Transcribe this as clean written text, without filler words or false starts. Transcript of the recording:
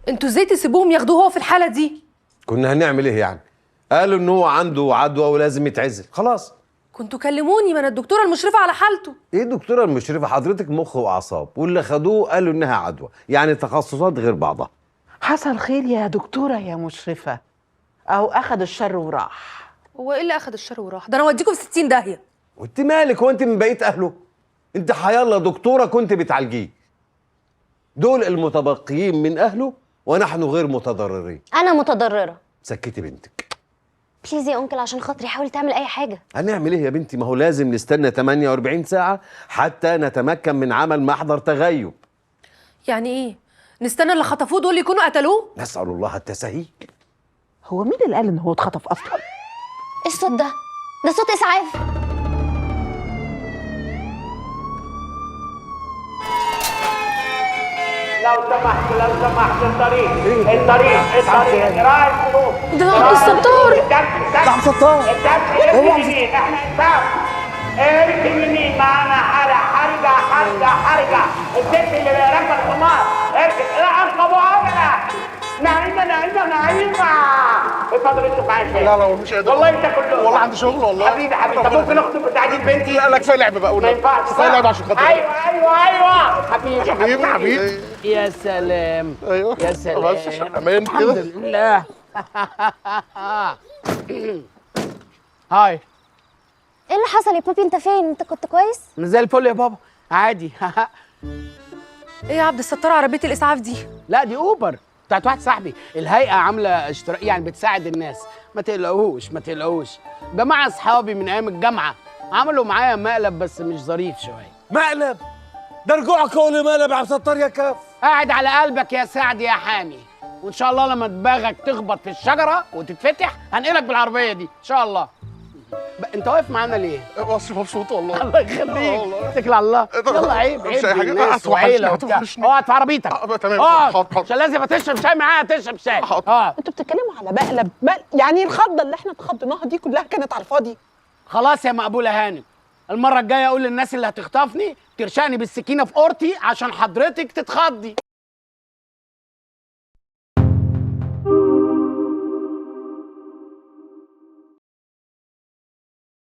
انتوا ازاي تسيبوهم ياخدوه هو في الحالة دي؟ كنا هنعمل ايه يعني؟ قالوا ان هو عنده عدوى ولازم يتعزل، خلاص. كنتوا كلموني، ما انا الدكتورة المشرفة على حالته. ايه الدكتورة المشرفة؟ حضرتك مخ واعصاب، واللي خدوه قالوا انها عدوى، يعني تخصصات غير بعضها. حصل خير يا دكتورة يا مشرفة، أو أخد الشر وراح. هو ايه اللي اخد الشر وراح؟ ده انا اوديكم في 60 داهية. وانت مالك؟ هو انت من بقية اهله؟ انت حيالله دكتورة كنت بتعالجيه. دول المتبقيين من اهله ونحن غير متضررين. انا متضرره. سكتي بنتك. please يا uncle، عشان خاطري حاول تعمل اي حاجة. هنعمل ايه يا بنتي؟ ما هو لازم نستنى 48 ساعة حتى نتمكن من عمل محضر تغيب. يعني ايه؟ نستنى اللي خطفوه دول يكونوا قتلوه؟ نسأل الله التسهيل. هو مين اللي قال إن هو اتخطف أصلا؟ ايه الصوت ده؟ ده صوت اسعاف. لو سمحت لو سمحت، الطريق الطريق الطريق، راعي الظروف. ده عبد الستار. ده عبد الستار. اليمين، احنا انسان. اركن يمين، معانا حالة حرجة حرجة حرجة. الست اللي راكبة الحمار اركن. لا اركبوا عجلة. نعيمة نعيمة نعيمة. اتفضل اشرب معايا شاي. لا لا مش قادر والله انت كله. والله عندي شغل والله. حبيبي حبيبي، طب ممكن اخطب بتاعتي بنتي؟ لا لا كفاية لعب بقى، ما ينفعش. كفاية لعب عشان خاطر. ايوه ايوه ايوه حبيبي حبيبي حبيبي. يا سلام. ايوه يا سلام. بس عشان امان الحمد كده. لله. hi. ايه اللي حصل يا بابي؟ انت فين؟ انت كنت كويس؟ زي الفل يا بابا، عادي. ايه يا عبد الستار عربية الاسعاف دي؟ لا دي اوبر بتاعت واحد صاحبي، الهيئة عامله اشتراك يعني بتساعد الناس. ما تقلقوش ما تقلقوش، جماعة اصحابي من ايام الجامعة عملوا معايا مقلب بس مش ظريف شوية. مقلب؟ ده رجوعك هو اللي مقلب يا عبد الستار يا كاف. قاعد على قلبك يا سعد يا حامي، وان شاء الله لما دماغك تخبط في الشجرة وتتفتح هنقلك بالعربية دي ان شاء الله. انت واقف معانا ليه؟ اصل مبسوط والله. الله يخليك، اتكل على الله. يلا عيب عيب الناس وعيلة وبتاع. اقعد في عربيتك. تمام. اقعد عشان لازم تشرب شاي معايا، تشرب شاي. اقعد. انتوا بتتكلموا على مقلب؟ يعني الخضه اللي احنا اتخضيناها دي كلها كانت على الفاضي؟ خلاص يا مقبولة هانم، المرة الجاية اقول للناس اللي هتخطفني ترشقني بالسكينة في قورتي عشان حضرتك تتخضي.